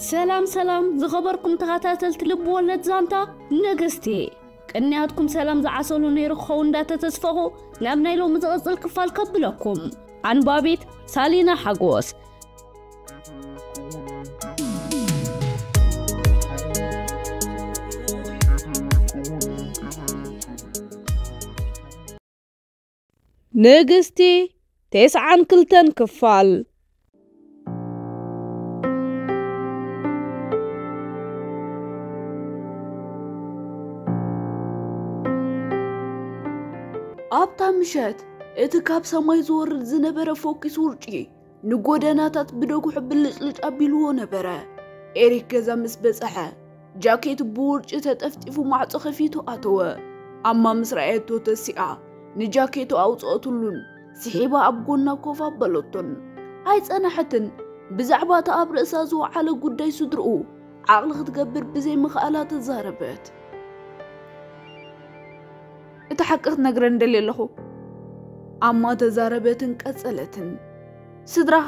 ሰላም ሰላም ዝኸበርኩም ተኸታተልቲ ልብ ወለድ ዛንታ ንግስቲ፣ ቅንያትኩም ሰላም ዝዓሰሉ ነይሩ ክኸውን እንዳተተስፈኹ ናብ ናይ ሎሚ ዝቕጽል ክፋል ከብለኩም። ኣንባቢት ሳሊና ሓጎስ። ንግስቲ ተስዓን ክልተን ክፋል። ኣብታ ምሸት እቲ ካብ ሰማይ ዝወርድ ዝነበረ ፎኪስ ውርጪ ንጎደናታት ብደጉሑ ብልጭልጭ ኣቢልዎ ነበረ። ኤሪክ ገዛ ምስ በጸሐ፣ ጃኬቱ ብውርጪ ተጠፍጢፉ ማዕጾ ከፊቱ ኣተወ። ኣማ ምስ ረኣየቶ ተሲኣ፣ ንጃኬቱ ኣውጽኦትሉን ስሒባ ኣብ ጎና ኮፍ ኣበለቶን። ኣይጸናሐትን። ብዛዕባ እቲ ኣብ ርእሳ ዝወዓለ ጉዳይ ስድርኡ ዓቕሊ ክትገብር ብዘይምኽኣላ ተዛረበት። "እቲ ሓቂ ክትነግረኒ ደልየ ኣለኹ" ኣማ ተዛረበትን ቀጸለትን። "ስድራኻ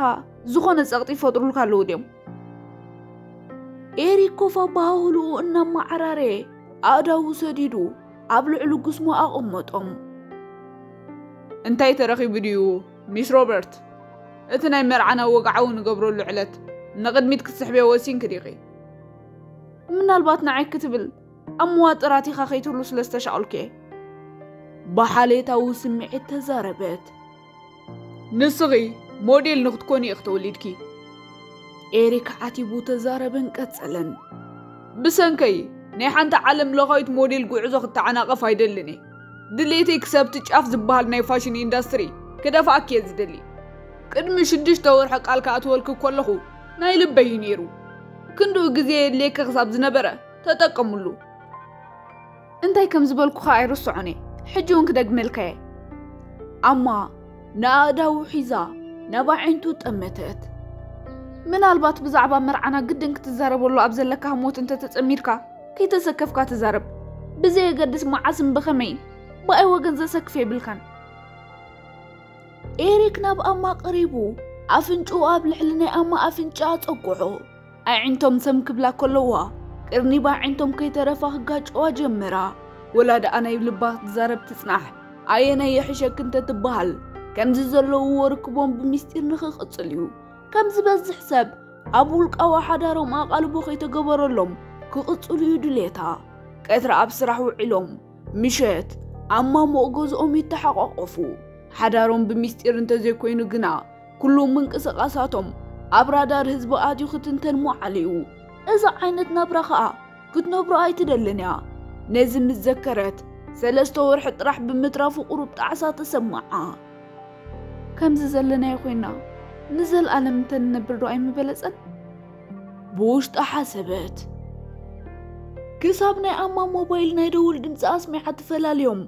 ዝኾነ ጸቕጢ ይፈጥሩልካ ኣለዉ ድዮም?" ኤሪክ ኮፍ ኣበሃህልኡ እናመዓራረየ ኣእዳዉ ሰዲዱ ኣብ ልዕሊ ጉስሙ ኣቐመጦም። "እንታይ ተረኺቡ ድዩ ሚስ ሮበርት? እቲ ናይ መርዓና ወግዓዊ ንገብረሉ ዕለት ንቕድሚት ክትስሕብዮ ወሲንኪ ዲኺ?" "ምናልባት ንዓይ ክትብል ኣብ ምዋጥራት ኢኻ ከይትህሉ ስለ ዝተሻቐልኩ እየ" ብሓሌታዊ ስምዒት ተዛረበት። "ንስኺ ሞዴል ንክትኮኒ ኢኺ ተወሊድኪ" ኤሪክ ዓቲቡ ተዛረበን ቀጸለን። "ብሰንከይ ናይ ሓንቲ ዓለም ለኻዊት ሞዴል ጉዕዞ ክተዓናቐፍ ኣይደልን እየ። ድሌተይ ክሳብ እቲ ጫፍ ዝበሃል ናይ ፋሽን ኢንዳስትሪ ክደፍኣኪ እየ ዝደሊ። ቅድሚ ሽዱሽተ ወርሒ ቃል ክኣትወልኪ ከለኹ ናይ ልበይ እዩ ነይሩ። ክንድኡ ግዜ የድልየኪ ክሳብ ዝነበረ ተጠቀምሉ። እንታይ ከም ዝበልኩኻ ኣይርስዖን እየ። ሕጂ እውን ክደግመልካ እየ" ኣማ ንኣእዳዉ ሒዛ ናብ ኣዒንቱ ጠመተት። "ምናልባት ብዛዕባ መርዓና ግድን ክትዛረበሉ ኣብ ዘለካ ህሞት እንተተጸሚድካ፣ ከይተሰከፍካ ተዛረብ። ብዘየገድስ መዓስን ብኸመይን፣ ብኣይ ወገን ዘሰክፍ የብልካን" ኤሪክ ናብ ኣማ ቀሪቡ ኣፍንጭኡ ኣብ ልዕሊ ናይ ኣማ ኣፍንጫ ኣጸግዖ። ኣዒንቶም ሰም ክብላ ከለዋ፣ ቅርኒብ ኣዒንቶም ከይተረፋ ክጋጨዋ ጀመራ። ወላ ደኣ ናይ ልባ ክትዛረብ ትጽናሕ፣ ኣየናይ የሕሸኪ እንተትበሃል፣ ከምዚ ዘለውዎ ርክቦም ብምስጢር ንኽቕጽል እዩ። ከም ዝበዝሕ ሰብ፣ ኣብ ውልቃዊ ሓዳሮም ኣቓልቦ ከይተገበረሎም ክቕጽሉ እዩ ድሌታ። ቀትሪ ኣብ ስራሕ ውዒሎም፣ ምሸት ኣብ ማሞቕ ገዝኦም ይተሓቋቆፉ። ሓዳሮም ብምስጢር እንተዘይኮይኑ ግና፣ ኩሉ ምንቅስቓሳቶም ኣብ ራዳር ህዝቢ ኣትዩ ክትንተን ምውዓሉ እዩ። እዚ ዓይነት ናብራ ኸኣ ክትነብሮ ኣይትደልን እያ። ነዚ ምስ ዘከረት፣ ሰለስተ ወርሒ ጥራሕ ብምትራፉ ቁሩብ ጣዕሳ ተሰምዓ። "ከምዚ ዘለናዮ ኮይና ንዘልኣለም እንተንነብር ዶ ኣይምበለጸን?" ብውሽጣ ሓሰበት። ክሳብ ናይ ኣማ ሞባይል ናይ ደውል ድምፂ ኣስሚዓ ትፈላልዮም።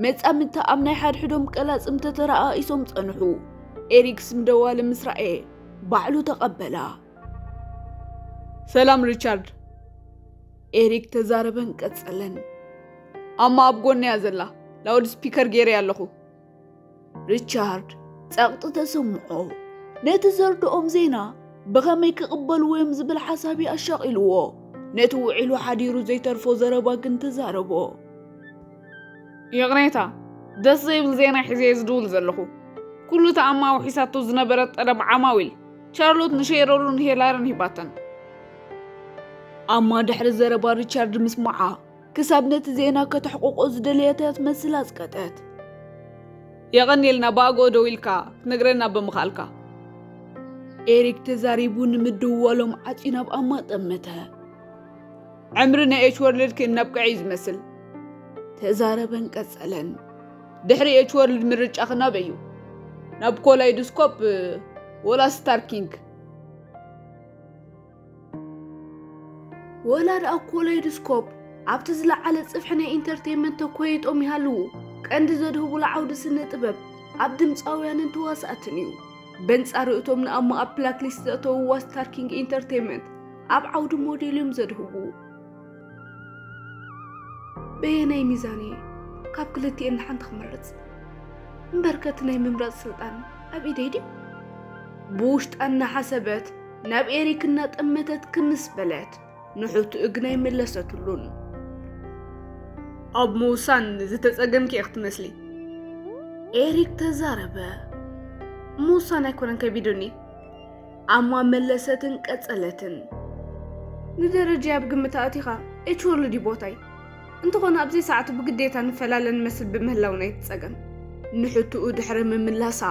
መጻምድቲ ኣብ ናይ ሓድሕዶም ቀላጽም ተተረኣኢሶም ጸንሑ። ኤሪክ ስም ደዋሊ ምስ ረኣየ ባዕሉ ተቐበላ። "ሰላም ሪቻርድ" ኤሪክ ተዛረበን ቀጸለን። "ኣማ ኣብ ጎነያ ዘላ፣ ላውድ ስፒከር ገይረያ ኣለኹ" ሪቻርድ ጸቕጢ ተሰምዖ። ነቲ ዘርድኦም ዜና ብኸመይ ክቕበልዎ እዮም ዝብል ሓሳብ እዩ ኣሻቒልዎ። ነቲ ውዒሉ ሓዲሩ ዘይተርፎ ዘረባ ግን ተዛረቦ። "ይቕሬታ፣ ደስ ዘይብል ዜና ሒዘ እየ ዝድውል ዘለኹ። ኩሉ እቲ ኣማ ኣውሒሳቶ ዝነበረት ጠለብ ዓማዊል፣ ቻርሎት ንሼሮሉን ሄላርን ሂባተን" ኣማ ድሕሪ ዘረባ ሪቻርድ ምስማዓ፣ ክሳብ ነቲ ዜና ከተሕቆቆ ዝደለየት እያ ትመስል ኣጽቀጠት። "የቐንየልና፣ ብኣግኦ ደዊልካ ክትነግረና ብምኽኣልካ" ኤሪክ ተዛሪቡ ንምድዋሎም ዓጽዩ ናብ ኣማ ጠመተ። "ዕምሪ ናይ ኤች ወርልድ ክን ነብቅዕ እዩ ዝመስል" ተዛረበን ቀጸለን። "ድሕሪ ኤች ወርልድ ምርጫ ክናበይ እዩ? ናብ ኮላይዶስኮፕ ወላ ስታርኪንግ?" ወላ ደኣ ኮለይዶስኮፕ ኣብቲ ዝለዓለ ጽፍሒ ናይ ኢንተርቴይንመንት ተኮይጦም ይሃልዉ፣ ቀንዲ ዘድህቡላ ዓውዲ ስነ ጥበብ ኣብ ድምጻውያንን ተዋሳእትን እዩ። በንጻሩ እቶም ንኣማ ኣብ ብላክሊስት ዘእተውዋ ስታርኪንግ ኢንተርቴይንመንት ኣብ ዓውዲ ሞዴል እዮም ዘድህቡ። በየናይ ሚዛን እየ ካብ ክልቲኤን ንሓንቲ ክመርጽ? እምበርከ እቲ ናይ ምምራጽ ስልጣን ኣብ ኢደይ ድዩ? ብውሽጣ እናሓሰበት ናብ ኤሪክ እናጠመተት ክምስ በለት። ንሕቶኡ ግን ኣይመለሰትሉን። ኣብ ምውሳን ዝተጸገምኪ ኢኺ ትመስሊ። ኤሪክ ተዛረበ። ምውሳን ኣይኮነን ከቢዱኒ። ኣማ መለሰትን ቀጸለትን። ንደረጃ ኣብ ግምት ኣእቲኻ፣ ኤች ወርልድ እዩ ቦታይ። እንተኾነ ኣብዚ ሰዓት ብግዴታ ንፈላለ ንመስል ብምህላውና ኣይትጸገም። ንሕቶኡ ድሕሪ ምምላሳ፣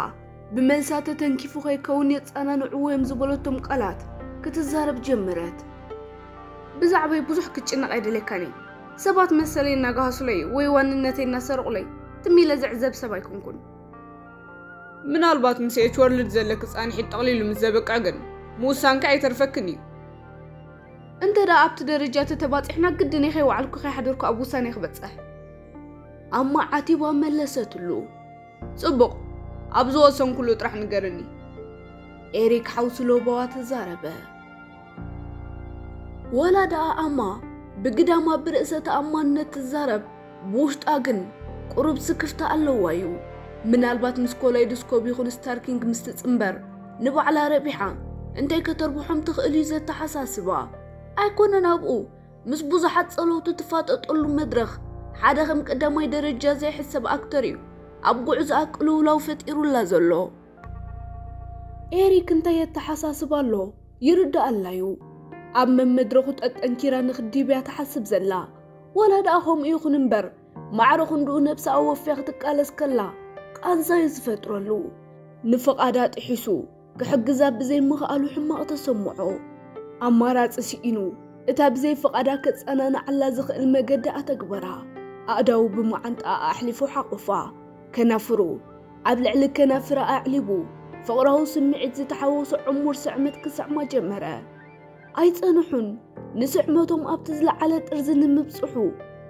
ብመልሳ ተተንኪፉ ከይከውን የጸናንዕዎ እዮም ዝበለቶም ቃላት ክትዛረብ ጀመረት። ብዛዕባይ ብዙሕ ክትጭነቕ ኣይደልየካን እዩ። ሰባት መሰለይ እናጋሃሱለይ ወይ ዋንነተይ እናሰረቑለይ ትም ኢለ ዝዕዘብ ሰብ ኣይኮንኩን። ምናልባት ምስ ኤች ወርልድ ዘለኪ ጻንሒት ጠቕሊሉ ምስ ዘብቅዕ ግን ምውሳንኪ ኣይተርፈክን እዩ። እንተ ደኣ ኣብቲ ደረጃ ተተባጺሕና ግድን እየ ከይወዓልኩ ከይሓደርኩ ኣብ ውሳኔ ክበጽሕ። ኣማ ዓቲባ መለሰትሉ። ጽቡቕ፣ ኣብ ዝወሰንኩሉ ጥራሕ ንገርኒ። ኤሪክ ሓውሲ ሎባዋ ተዛረበ። ወላ ደኣ ኣማ ብግዳማ ብርእሰ ተኣማንነት ትዛረብ፣ ብውሽጣ ግን ቁሩብ ስክፍታ ኣለዋ እዩ። ምናልባት ምስ ኮላይዶስኮፕ ይኹን ስታርኪንግ ምስ ትጽንበር ንባዕላ ረቢሓ እንታይ ከተርብሖም ትኽእል እዩ ዘተሓሳስባ። ኣይኮነን ኣብኡ፣ ምስ ብዙሓት ጸለውቲ ትፋጠጠሉ መድረኽ ሓደ ከም ቀዳማይ ደረጃ ዘይሕሰብ ኣክተር እዩ ኣብ ጉዕዞኣ ቅልውላው ፈጢሩላ ዘሎ። ኤሪክ እንታይ የተሓሳስብ ኣሎ ይርዳኣላ እዩ። ኣብ መመድረኹ ጠጠንኪራ ንኽዲብያ ትሓስብ ዘላ። ወላ ደኣ ከምኡ ይኹን እምበር፣ ማዕረ ክንድኡ ነብሳ ኣወፍያ ክትቃለስ ከላ ቃንዛ እዩ ዝፈጥረሉ። ንፍቓዳ ጥሒሱ ክሕግዛ ብዘይምኽኣሉ ሕማቕ ተሰምዖ። ኣማራጺ ስኢኑ፣ እታ ብዘይ ፍቓዳ ከጸናንዓላ ዝኽእል መገዲ ኣተግበራ። ኣእዳዉ ብመዓንጣኣ ኣሕሊፉ ሓቑፋ። ከናፍሩ ኣብ ልዕሊ ከናፍራ ኣዕሊቡ፣ ፍቕራዊ ስምዒት ዝተሓወሶ ዕሙር ስዕመት ክስዕማ ጀመረ። ኣይጸንሑን። ንስዕመቶም ኣብቲ ዝለዓለ ጥርዚ ንምብጽሑ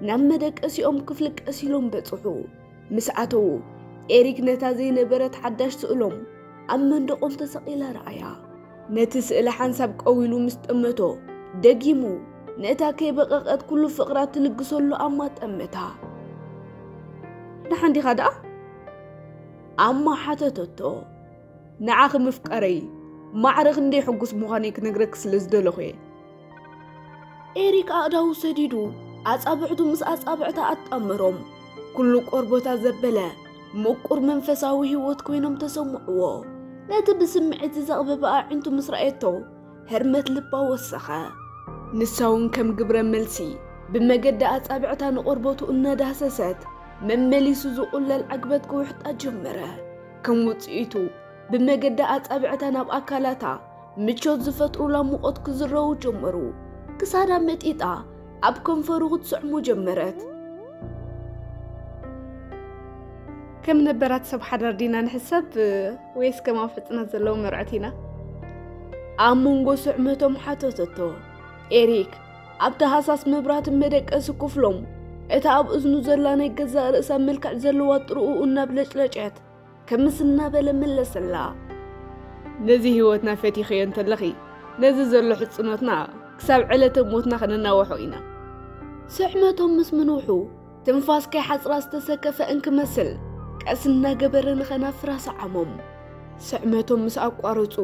ናብ መደቀሲኦም ክፍሊ ቀስ ኢሎም በጽሑ። ምስ ኣተዉ፣ ኤሪክ ነታ ዘይነበረት ሓዳሽ ስእሎም ኣብ መንደቖም ተሰቒላ ረኣያ። ነቲ ስእሊ ሓንሳብ ቀዊሉ ምስ ጠመቶ፣ ደጊሙ ነታ ከይበቐቐት ኩሉ ፍቕራ ትልግሰሉ ኣማ ጠመታ። ደሓን ዲኻ ደኣ? ኣማ ሓተተቶ። ንዓኺ ምፍቃረይ ማዕረ ክንደይ ሕጉስ ምዃነይ ክነግረኪ ስለ ዝደለኹ እየ። ኤሪክ ኣእዳዉ ሰዲዱ ኣጻብዕቱ ምስ ኣጻብዕታ ኣጣመሮም። ኩሉ ቆርቦታ ዘበለ ምቁር መንፈሳዊ ህይወት ኮይኖም ተሰምዕዎ። ነቲ ብስምዒት ዘቕበበ ኣዒንቱ ምስ ረኣየቶ ህርመት ልባ ወሰኸ። ንሳ እውን ከም ግብረ መልሲ ብመገዲ ኣጻብዕታ ንቆርበቱ እናዳህሰሰት መመሊሱ ዝቑለል ዕግበት ክውሕጣ ጀመረ። ከም ውጽኢቱ ብመገዲ ኣጻብዕታ ናብ ኣካላታ ምቾት ዝፈጥሩላ ሙቐት ክዝረዉ ጀመሩ። ክሳዳ መጢጣ ኣብ ከንፈሩ ክትስዕሞ ጀመረት። ከም ነበራት ሰብ ሓዳር ዲና ንሕሰብ ወይስ ከም ኣብ ሕጽነት ዘለዉ መርዑት ኢና? ኣብ መንጎ ስዕመቶም ሓተተቶ። ኤሪክ ኣብቲ ሃሳስ መብራህቲ መደቀሲ ክፍሎም እታ ኣብ እዝኑ ዘላ ናይ ገዛእ ርእሳ መልክዕ ዘለዋ ጥርኡ እናብለጭለጨት ክምስ እናበለ መለሰላ። ነዚ ህይወትና ፈቲኽዮ እንተለኺ፣ ነዚ ዘሎ ሕጽኖትና ክሳብ ዕለተ ሞትና ከነናውሖ ኢና። ስዕመቶም ምስ ምንውሑ ትንፋስ ከይሓጽራ ዝተሰከፈ እንክመስል ቀስ እናገበረ ንኸናፍራ ሰዓሞም። ስዕመቶም ምስ ኣቋረጹ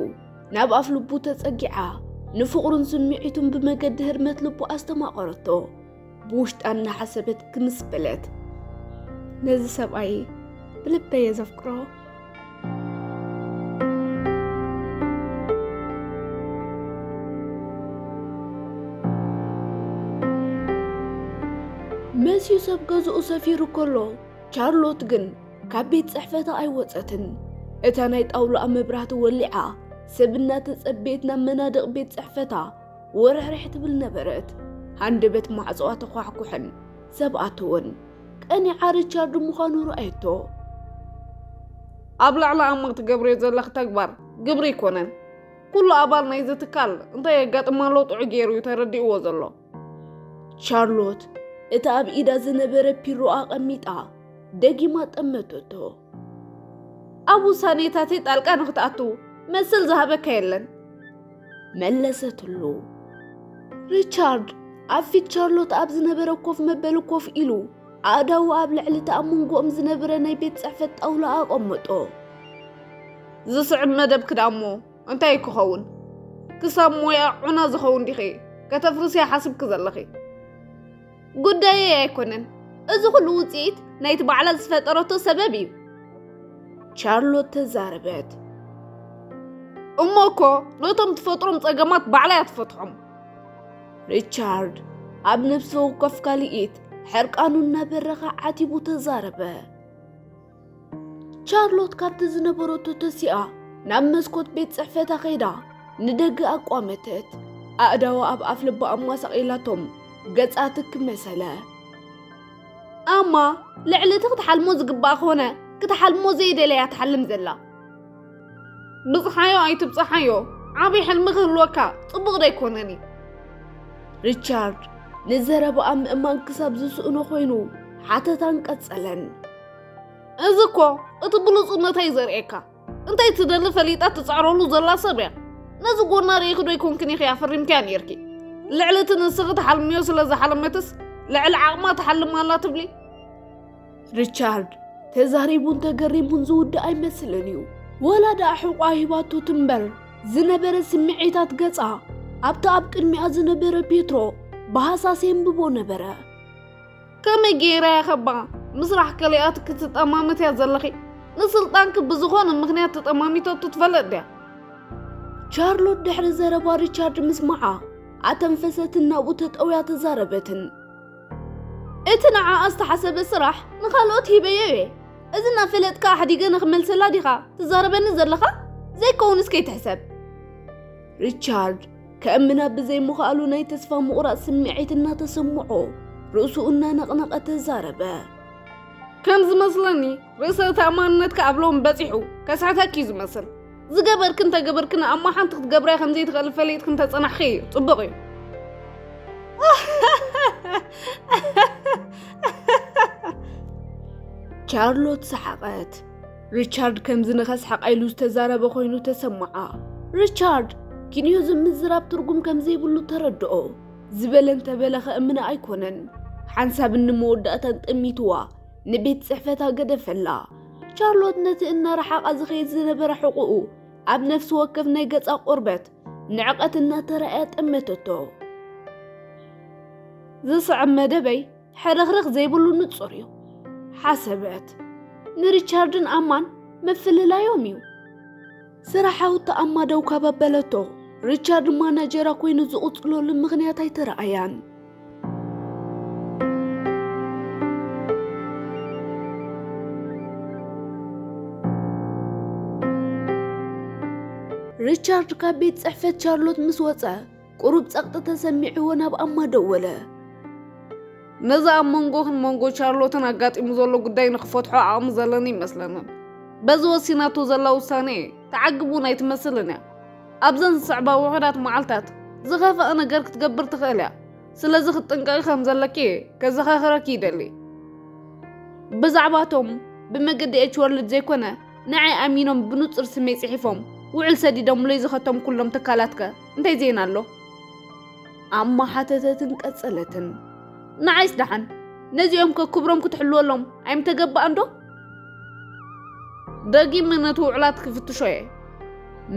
ናብ ኣፍ ልቡ ተጸጊዓ ንፍቕሩን ስምዒቱን ብመገዲ ህርመት ልቡ ኣስተማቐረቶ። ብውሽጣ እናሓሰበት ክምስ በለት። ነዚ ሰብኣይ ብልበይ እየ ዘፍቅሮ። መሲዩ ሰብ ገዝኡ ሰፊሩ ከሎ ቻርሎት ግን ካብ ቤት ጽሕፈታ ኣይወጸትን። እታ ናይ ጣውላኣ መብራህቲ ወሊዓ ሰብ እናተጸበየት ናብ መናድቕ ቤት ጽሕፈታ ወርሕርሕ ትብል ነበረት። ሃንደበት ማዕጾኣ ተኳሕኩሐን ሰብ ኣተወን። ቀኒዓ ሪቻርድ ምዃኑ ረኣየቶ። ኣብ ላዕሊ ኣማ ክትገብርዮ ዘለኺ ተግባር ግብሪ ኣይኮነን። ኩሉ ኣባል ናይዚ ትካል እንታይ የጋጥማ ኣሎ ጥዑይ ገይሩ እዩ ተረዲእዎ ዘሎ። ቻርሎት እታ ኣብ ኢዳ ዝነበረ ፒሮ ኣቐሚጣ ደጊማ ጠመተቶ። ኣብ ውሳኔታተይ ጣልቃ ንኽትኣትው መስል ዝሃበካ የለን። መለሰትሉ። ሪቻርድ ኣብ ፊት ቻርሎት ኣብ ዝነበረ ኮፍ መበሊ ኮፍ ኢሉ ኣእዳዉ ኣብ ልዕሊ እቲ ኣብ መንጎኦም ዝነበረ ናይ ቤት ጽሕፈት ጣውላ ኣቐመጦ። ዝስዕብ መደብ ክዳሞ እንታይ ክኸውን? ክሳብ ሞያ ዑና ዝኸውን ዲኺ ከተፍርስያ ሓስብኪ ዘለኺ? ጉዳየይ ኣይኮነን። እዚ ኩሉ ውጽኢት ናይቲ ባዕላ ዝፈጠረቶ ሰበብ እዩ። ቻርሎት ተዛረበት። እሞ እኮ ነቶም ትፈጥሮም ጸገማት ባዕላ እያ ትፈትሖም። ሪቻርድ ኣብ ነፍሲ ወከፍ ካልኢት ሕርቃኑ እናበረኸ ዓቲቡ ተዛረበ። ቻርሎት ካብቲ ዝነበረቶ ተሲኣ ናብ መስኮት ቤት ጽሕፈታ ከይዳ ንደገ ኣቋመተት። ኣእዳዋ ኣብ ኣፍ ልባ ኣማሳቒላቶም ገጻ ትክ መሰለ። ኣማ ልዕሊ እቲ ክትሓልሞ ዝግባኣ ከሆነ ክትሓልሞ ዘይደለያ ትሓልም ዘላ። ብጽሓዮ ኣይትብጽሓዮ፣ ዓብዪ ሕልሚ ክህልወካ ጽቡቕ ዶ ኣይኮነን እዩ? ሪቻርድ ንዘረባኣ ምእማን ክሳብ ዝስእኖ ኮይኑ ሓተታን ቀጸለን። እዚ እኮ እቲ ብሉጽነታ እዩ ዘርእየካ። እንታይ ትደሊ ፈሊጣ ትጻዕረሉ ዘላ ሰብ እያ። ነዚ ጎና ርኢኺ ዶ ኣይኮንክን ኢኺ ኣፈሪምክያ ነይርኪ? ልዕሊ እቲ ንስኺ ትሓልምዮ ስለ ዝሓለመትስ ልዕሊ ዓቕማ ትሓልም ኣላ ትብሊ? ሪቻርድ ተዛሪቡን ተገሪሙን ዝውድእ ኣይመስልን እዩ። ወላ ደኣ ሕቋ ሂባቶ ትንበር ዝነበረ ስምዒታት ገጻ ኣብቲ ኣብ ቅድሚኣ ዝነበረ ፔትሮ ብሃሳስ የንብቦ ነበረ። ከመይ ገይራ እያ ኸባ ምስራሕ ከሊኣት ክትጠማምት እያ ዘለኺ? ንስልጣንኪ ብዝኾነ ምኽንያት ተጠማሚቶቱ ትፈልጥ ድያ? ቻርሎት ድሕሪ ዘረባ ሪቻርድ ምስማዓ ኣተንፈሰትን ናብኡ ተጠውያ ተዛረበትን። እቲ ንዓኣ ዝተሓሰበ ስራሕ ንኻልኦት ሂበዮ እየ። እዚ እናፈለጥካ ኣሕዲገ ንኽመልሰላ ዲኻ ትዛረበኒ ዘለኻ? ዘይከውንስ ከይትሕሰብ። ሪቻርድ ከእምና ብዘይምኽኣሉ ናይ ተስፋ ምቑራጽ ስምዒት እናተሰምዖ ርእሱ እናነቕነቐ ተዛረበ። ከም ዝመስለኒ ርእሰ ተኣማንነትካ ኣብ ሎም በጺሑ ከስሕተኪ እዩ ዝመስል። ዝገበርክን ተገበርክን ኣማ ሓንቲ ክትገብርያ ከም ዘይትኽእል ፈሊጥክን ተጸናሕኺ እዩ ጽቡቕ እዩ። ቻርሎት ሰሓቐት። ሪቻርድ ከምዚ ንኸስሓቕ ኢሉ ዝተዛረበ ኮይኑ ተሰምዓ። ሪቻርድ ኪንዮ ዝምዝራብ ትርጉም ከም ዘይብሉ ተረድኦ። ዝበለ እንተበለ ከእምና ኣይኮነን። ሓንሳብን ንመወዳእታን ጠሚትዋ ንቤት ጽሕፈታ ገደፈላ። ቻርሎት ነቲ እናረሓቓ ዝኸይድ ዝነበረ ሕቑኡ ኣብ ነፍሲ ወከፍ ናይ ገጻ ቆርበት ንዕቐት እናተራእያ ጠመተቶ። ዝስዕብ መደበይ ሕርኽርኽ ዘይብሉ ንጹር እዩ፣ ሓሰበት። ንሪቻርድን ኣማን ምፍልላዮም እዩ። ስራሕ ሃውታ ኣማ ደው ካብ ኣበለቶ፣ ሪቻርድ ማናጀራ ኮይኑ ዝቕጽለሉ ምኽንያት ኣይተረኣያን። ሪቻርድ ካብ ቤት ጽሕፈት ቻርሎት ምስ ወጸ፣ ቁሩብ ጸቕጢ ተሰሚዕዎ ናብ ኣማ ደወለ። ነዚ ኣብ መንጎኽን መንጎ ቻርሎትን ኣጋጢሙ ዘሎ ጉዳይ ንኽፈትሖ ዓቕሚ ዘለኒ ይመስለንን። በዚ ወሲናቶ ዘላ ውሳኔ ተዓግብ እውን ኣይትመስልን እያ። ኣብዘን ዝስዕባ ውሑዳት መዓልታት ዝኸፍአ ነገር ክትገብር ትኽእል እያ። ስለዚ ክትጥንቀቒ ከም ዘለኪ ከዘኻኽረኪ ይደሊ። ብዛዕባቶም ብመገዲ ኤች ወርልድ ዘይኮነ ንዓይ ኣሚኖም ብንጹር ስመይ ጽሒፎም ውዕል ሰዲዶምለይ ዝኸተምኩሎም ትካላትከ እንታይ ዜና ኣሎ? ኣማ ሓተተትን ቀጸለትን። ንዓይስ ደሓን ነዚኦም ከ ክብሮም ክትሕልወሎም ኣይምተገባኣን ዶ? ደጊመ ነቲ ውዕላት ክፍትሾ እየ።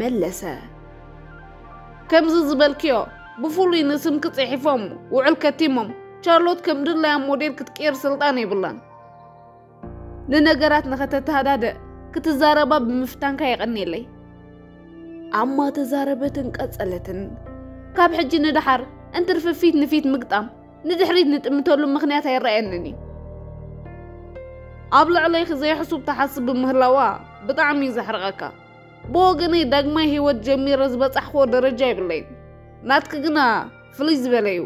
መለሰ። ከምዚ ዝበልክዮ ብፍሉይ ንስምኪ ጽሒፎም ውዕል ከቲሞም ቻርሎት ከም ድላያ ሞዴል ክትቅየር ስልጣን የብላን። ንነገራት ንኸተተሃዳድእ ክትዛረባ ብምፍታንካ የቐንየለይ። ኣማ ተዛረበትን ቀጸለትን። ካብ ሕጂ ንደሓር እንትርፊ ፊት ንፊት ምግጣም ንድሕሪት ንጥምተሉ ምኽንያት ኣይረኣየንን እዩ። ኣብ ልዕለይኺ ዘይሕሱብ ትሓስብ ብምህላዋ ብጣዕሚ እዩ ዘሕርቐካ። ብወገነይ ዳግማይ ህይወት ጀሚረ ዝበጻሕክዎ ደረጃ የብለይን። ናትኪ ግና ፍልይ ዝበለ እዩ።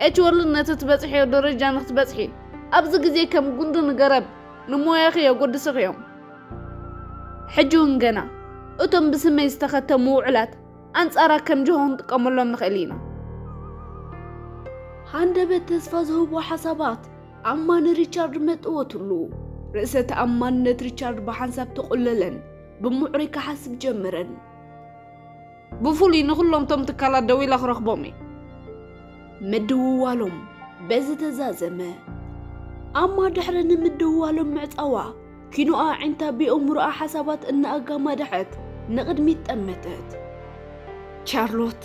ኤች ወርልድ ነቲ ትበጽሕዮ ደረጃ ንኽትበጽሒ ኣብዚ ግዜ ከም ጉንዲ ንገረብ ንሞያኺ የጎድስኺ እዮም። ሕጂ እውን ገና እቶም ብስመይ ዝተኸተሙ ውዕላት ኣንጻራ ከም ጅሆ ክንጥቀመሎም ንኽእል ኢና። ሃንደበት ተስፋ ዝህቡ ሓሳባት ኣማ ንሪቻርድ መጠወትሉ። ርእሰ ተኣማንነት ሪቻርድ ብሓንሳብ ተቖለለን ብምዕሩይ ክሓስብ ጀመረን። ብፍሉይ ንኹሎም ቶም ትካላት ደዊላ ክረኽቦም እየ። ምድውዋሎም በዚ ተዛዘመ። ኣማ ድሕሪ ንምድውዋሎም ምዕጻዋ ኪኖኣ ኣዒንታ ብየእምሮኣ ሓሳባት እናኣጋማድሐት ንቕድሚት ጠመተት። ቻርሎት፣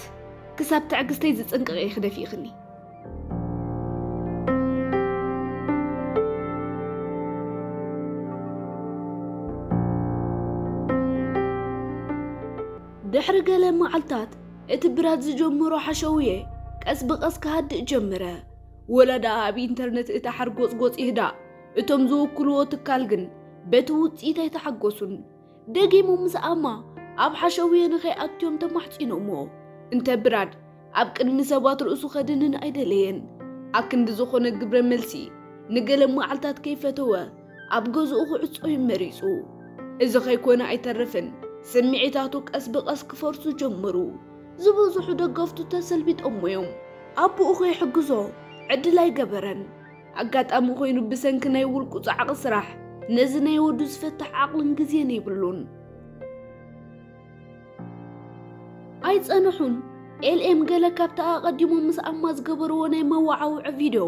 ክሳብ ትዕግስተይ ዝጽንቅቕ ኢኺ ደፊእኽኒ። ድሕሪ ገለ መዓልታት፣ እቲ ብራድ ዝጀመሮ ሓሸውየ ቀስ ብቐስ ክሃድእ ጀመረ። ወላ ደኣ ኣብ ኢንተርነት እታ ሓርጎጽጎጽ ይህዳእ፣ እቶም ዝውክልዎ ትካል ግን በቲ ውጽኢት ኣይተሓጎሱን። ደጊሞም ምስ ኣማ ኣብ ሓሸውየ ንኸይኣትዮም ተማሕጺኖሞ። እንተ ብራድ ኣብ ቅድሚ ሰባት ርእሱ ኸድንን ኣይደለየን። ኣክንዲ ዝኾነ ግብረ መልሲ ንገለ መዓልታት ከይፈተወ ኣብ ገዝኡ ክዕጾ እዩ መሪጹ። እዚ ኸይኮነ ኣይተርፍን፣ ስምዒታቱ ቀስ ብቐስ ክፈርሱ ጀመሩ። ዝበዝሑ ደገፍቱ ተሰልቢጦሞ እዮም። ኣቦኡ ከይሕግዞ ዕድል ኣይገበረን። ኣጋጣሚ ኮይኑ ብሰንኪ ናይ ውልቁ ጻዕቒ ስራሕ ነዚ ናይ ወዱ ዝፈትሕ ዓቕልን ግዜን የብሉን። ኣይጸንሑን። ኤልኤም ገለ ካብቲ ኣቐዲሞም ምስ ኣማ ዝገበርዎ ናይ መወዓውዒ ቪድዮ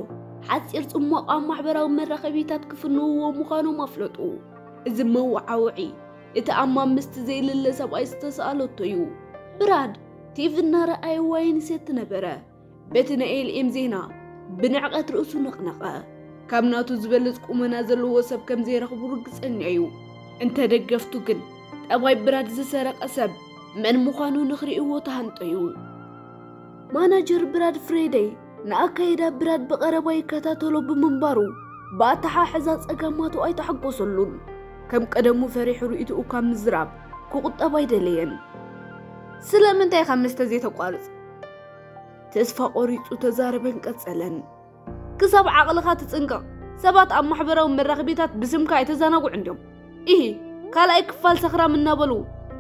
ሓጺር ጽሞቕ ኣብ ማሕበራዊ መራኸቢታት ክፍንውዎ ምዃኖም ኣፍለጡ። እዚ መወዓውዒ እቲ ኣማ ምስቲ ዘይልለ ሰብኣይ ዝተሰኣለቶ እዩ። ብራድ ቲቪ እናረኣየ ዋይን ይሰቲ ነበረ። በቲ ናይ ኤልኤም ዜና ብንዕቀት ርእሱ ነቕነቐ። ካብ ናቱ ዝበልጽ ቁመና ዘለዎ ሰብ ከም ዘይረኽቡ ርግጸኛ እዩ። እንተ ደገፍቱ ግን፣ ጠባይ ብራድ ዝሰረቐ ሰብ መን ምዃኑ ንኽርእይዎ ተሃንጠዩ። ማናጀር ብራድ ፍሬደይ ንኣካይዳ ብራድ ብቐረባ ይከታተሎ ብምንባሩ፣ ብኣተሓሕዛ ጸገማቱ ኣይተሓጎሰሉን። ከም ቀደሙ ፈሪሑ ርእይትኡ ካብ ምዝራብ ክቑጠብ ኣይደለየን። ስለምንታይ ኢኻ መስተ ዘይተቋርጽ? ተስፋ ቆሪጹ ተዛረበን ቀጸለን። ክሳብ ዓቕልኻ ትጽንቀቕ፣ ሰባት ኣብ ማሕበራዊ መራኸቢታት ብስምካ ኣይተዘናግዑ እንድዮም። ኢሂ፣ ካልኣይ ክፋል ሰኽራም እናበሉ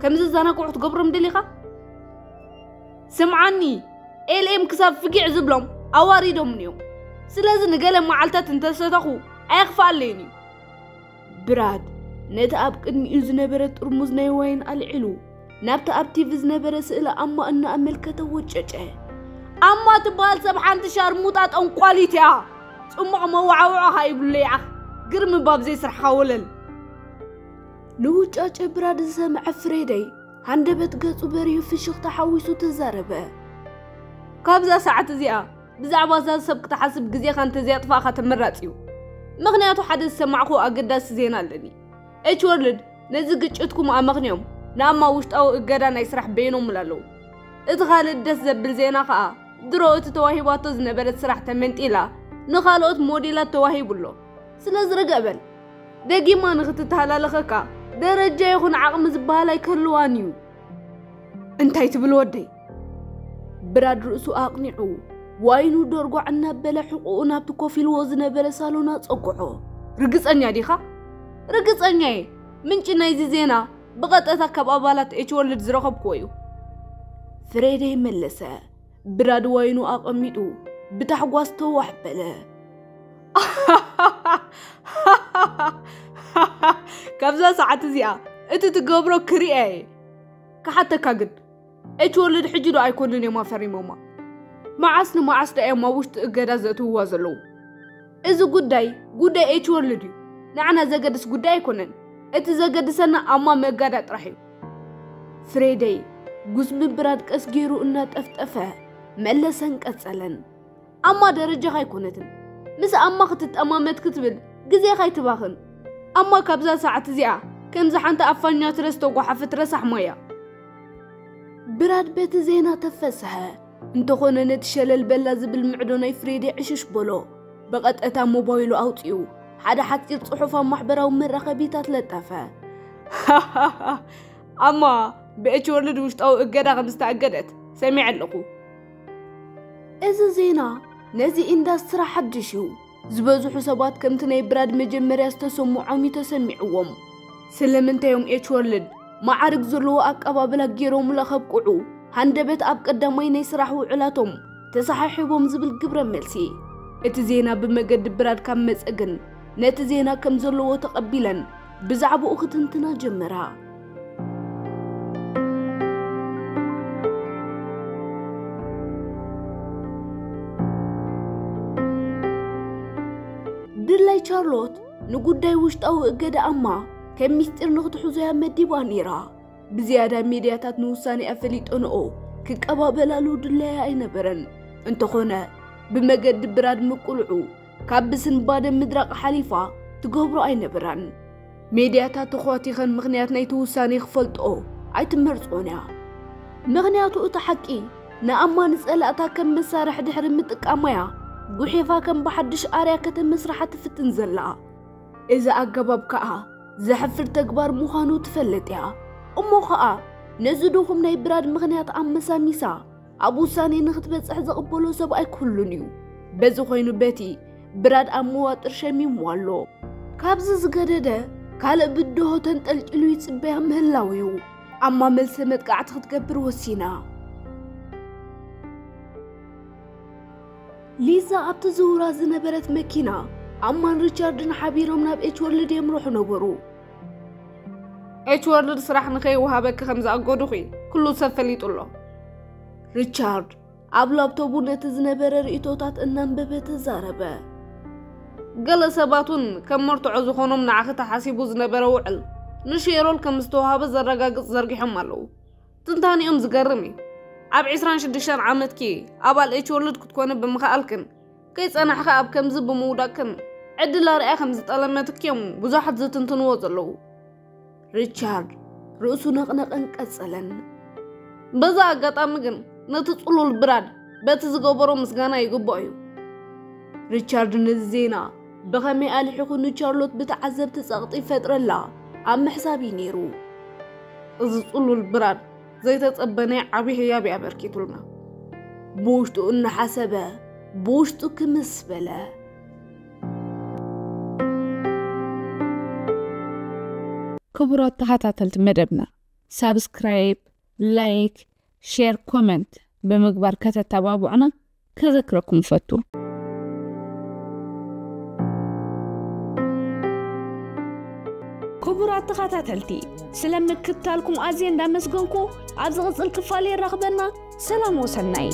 ከም ዝዘናግዑ ክትገብሮም ደሊኻ? ስምዓኒ፣ ኤልኤም ክሳብ ፍጊዕ ዝብሎም ኣዋሪዶምኒ እዮም። ስለዚ ንገለ መዓልታት እንተሰተኹ ኣየኽፍኣለይን እዩ። ብራድ ነቲ ኣብ ቅድሚኡ ዝነበረ ጥርሙዝ ናይ ዋይን ኣልዒሉ ናብቲ ኣብ ቲቪ ዝነበረ ስእሊ ኣማ እናኣመልከተ ወጨጨ። ኣማ ትበሃል ሰብ ሓንቲ ሻርሙጣ ጠንቋሊት እያ። ጽሙቕ መወዓውዖ ኸኣ ይብሉ ይዓኽ። ግርም ባብ ዘይስርሕኻ ወለል። ንውጫጨ ብራድ ዝሰምዐ ፍሬደይ ሃንደበት ገጹ በርዩ ፍሽኽታ ሓዊሱ ተዛረበ። ካብዛ ሰዓት እዚኣ ብዛዕባ እዛ ሰብ ክትሓስብ ግዜኻ እንተዘይኣጥፋእኻ ተመራጺ እዩ። ምኽንያቱ ሓደ ዝሰማዕኩዎ ኣገዳሲ ዜና ኣለኒ። ኤች ወርልድ ነዚ ግጭትኩም ኣመኽንዮም ንኣማ ውሽጣዊ እገዳ ናይ ስራሕ በይኖምላ ኣለዉ። እቲ ካልእ ደስ ዘብል ዜና ኸኣ ድሮ እቲ ተዋሂባቶ ዝነበረት ስራሕ ተመንጢላ ንኻልኦት ሞዴላት ተዋሂቡ ኣሎ። ስለዚ ርግእ በል። ደጊማ ንኽትተሃላለኸካ ደረጃ ይኹን ዓቕሚ ዝበሃል ኣይክህልዋን እዩ። እንታይ ትብል ወደይ? ብራድ ርእሱ ኣቕኒዑ ዋይኑ ደርጓዕ እናበለ ሕቑኡ ናብቲ ኮፍ ኢልዎ ዝነበረ ሳሎን ኣጸግዖ። ርግጸኛ ዲኻ? ርግጸኛ እየ። ምንጪ ናይዚ ዜና ብቐጥታ ካብ ኣባላት ኤች ወርልድ ዝረኸብክዎ እዩ። ፍሬደይ መለሰ። ብራድ ዋይኑ ኣቐሚጡ ብታሕጓስ ተዋሕ በለ። ካብዛ ሰዓት እዚኣ እቲ ትገብሮ ክርእያ እየ። ክሓተካ ግን፣ ኤች ወርልድ ሕጂ ዶ ኣይኮኑን እዮም ኣፈሪሞማ? መዓስ ንመዓስ ዳ እዮም ኣብ ውሽጢ እገዳ ዘእትውዋ ዘለዉ? እዚ ጉዳይ ጉዳይ ኤች ወርልድ እዩ። ንዓና ዘገድስ ጉዳይ ኣይኮነን። እቲ ዘገድሰና ኣማ ምእጋዳ ጥራሕ እዩ። ፍሬደይ ጉስሚ ብራድ ቀስ ገይሩ እናጠፍጠፈ መለሰን ቀጸለን። ኣማ ደረጃኻ ኣይኮነትን። ምስ ኣማ ክትጠማመት ክትብል ግዜኻ ኣይትባኽን። ኣማ ካብዛ ሰዓት እዚኣ ከምዚ ሓንቲ ኣፋኛ ትረ ዝተጓሓፈት ረሳሕ ማያ። ብራድ በቲ ዜና ተፈስሐ። እንተኾነ ነቲ ሸለል በላ ዝብል ምዕዶ ናይ ፍሬደይ ዕሽሽ በሎ። ብቐጥታ ሞባይሉ ኣውጺኡ ሓደ ሓጺር ጽሑፍ ኣብ ማሕበራዊ መራኸቢታት ለጠፈ። ኣማ ብኤች ወርልድ ውሽጣዊ እገዳ ከም ዝተኣገደት ሰሚዐ ኣለኹ። እዚ ዜና ነዚ ኢንዳስትሪ ሓድሽ እዩ። ዝበዝሑ ሰባት ከምቲ ናይ ብራድ መጀመርያ ዝተሰምዖም እዩ ተሰሚዕዎም። ስለምንታይ እዮም ኤች ወርልድ መዓርግ ዘለዎ ኣቀባብላ ገይሮምላ ከብቅዑ ሃንደበት ኣብ ቀዳማይ ናይ ስራሕ ውዕላቶም ተሰሓሒቦም ዝብል ግብረ መልሲ። እቲ ዜና ብመገዲ ብራድ ካብ መጸ ግን ነቲ ዜና ከም ዘለዎ ተቐቢለን ብዛዕባኡ ክትንትና ጀመራ። ድላይ ቻርሎት ንጉዳይ ውሽጣዊ እገዳ ኣማ ከም ሚስጢር ንኽትሕዞ እያ መዲባ ነይራ። ብዝያዳ ሜድያታት ንውሳኔኣ ፈሊጠንኦ ክቀባበላሉ ድለያ ኣይነበረን። እንተኾነ ብመገዲ ብራድ ምቁልዑ ካብ ብስንባደ ምድራቕ ሓሊፋ ትገብሮ ኣይነበራን። ሜድያታት ተኾቲኸን ምኽንያት ናይቲ ውሳኔ ክፈልጥኦ ኣይትመርጽኦን እያ። ምኽንያቱ እቲ ሓቂ ንኣማ ንጸላእታ ከም መሳርሒ ድሕሪ ምጥቃማያ ጉሒፋ ከም ብሓድሽ ኣርያ ከተመስርሓ ትፍትን ዘላ። እዚ ኣገባብ ከኣ ዘሕፍር ተግባር ምዃኑ ትፈልጥ እያ። እሞ ኸኣ ነዚ ድኹም ናይ ብራድ ምኽንያት ኣመሳሚሳ ኣብ ውሳኔ ንኽትበጽሕ ዘቕበሎ ሰብ ኣይክህሉን እዩ። በዚ ኮይኑ በቲ ብራድ ኣብ መዋጥር ሸሚምዋ ኣሎ። ካብዚ ዝገደደ ካልእ ብድሆ ተንጠልጢሉ ይጽበያ ምህላው እዩ። ኣማ መልሰ መጥቃዕቲ ክትገብር ወሲና። ሊዛ ኣብቲ ዝውራ ዝነበረት መኪና ኣማን ሪቻርድን ሓቢሮም ናብ ኤች ወርልድ የምርሑ ነበሩ። ኤች ወርልድ ስራሕ ንኸይወሃበኪ ከም ዝኣገዱኺ ኩሉ ሰብ ፈሊጡ ኣሎ። ሪቻርድ ኣብ ላፕቶቡ ነቲ ዝነበረ ርእይቶታት እናንበበ ተዛረበ። ገለ ሰባት እውን ከም መርትዖ ዝኾኖም ንዓኺ ተሓሲቡ ዝነበረ ውዕል ንሼሮል ከም ዝተዋሃበ ዘረጋግጽ ዘርጊሖም ኣለዉ። ትንታኔኦም ዝገርም እዩ። ኣብ ዕስራን ሽዱሽተን ዓመትኪ ኣባል ኤች ወርልድ ክትኮኒ ብምኽኣልክን ከይጸናሕኺ ኣብ ከምዚ ብምውዳቅክን ዕድል ኣርኣያ ከም ዝጠለመትኪ እዮም ብዙሓት ዝትንትንዎ ዘለዉ። ሪቻርድ ርእሱ ነቕነቐን ቀጸለን። በዛ ኣጋጣሚ ግን ነቲ ጽሉል ብራድ በቲ ዝገበሮ ምስጋና ይግብኦ እዩ። ሪቻርድ ነዚ ዜና ብኸመይ ኣልሒኹ ንቻርሎት ብተዓዘብቲ ጸቕጢ ይፈጥረላ ኣብ ምሕሳብ እዩ ነይሩ። እዚ ጽሉል ብራድ ዘይተጸበነ ዓቢ ህያብ እዩ ኣበርኪቱልና። ብውሽጡ እናሓሰበ ብውሽጡ ክምስ በለ። ክቡራት ተኸታተልቲ መደብና ሳብስክራይብ፣ ላይክ፣ ሼር፣ ኮመንት ብምግባር ከተተባብዑና ከዘክረኩም ፈቱ። ክቡራት ተኸታተልቲ ስለ ምክትታልኩም ኣዝየ እንዳመስገንኩ ኣብ ዝቕጽል ክፋል የራኽበና። ሰላም ወሰናይ።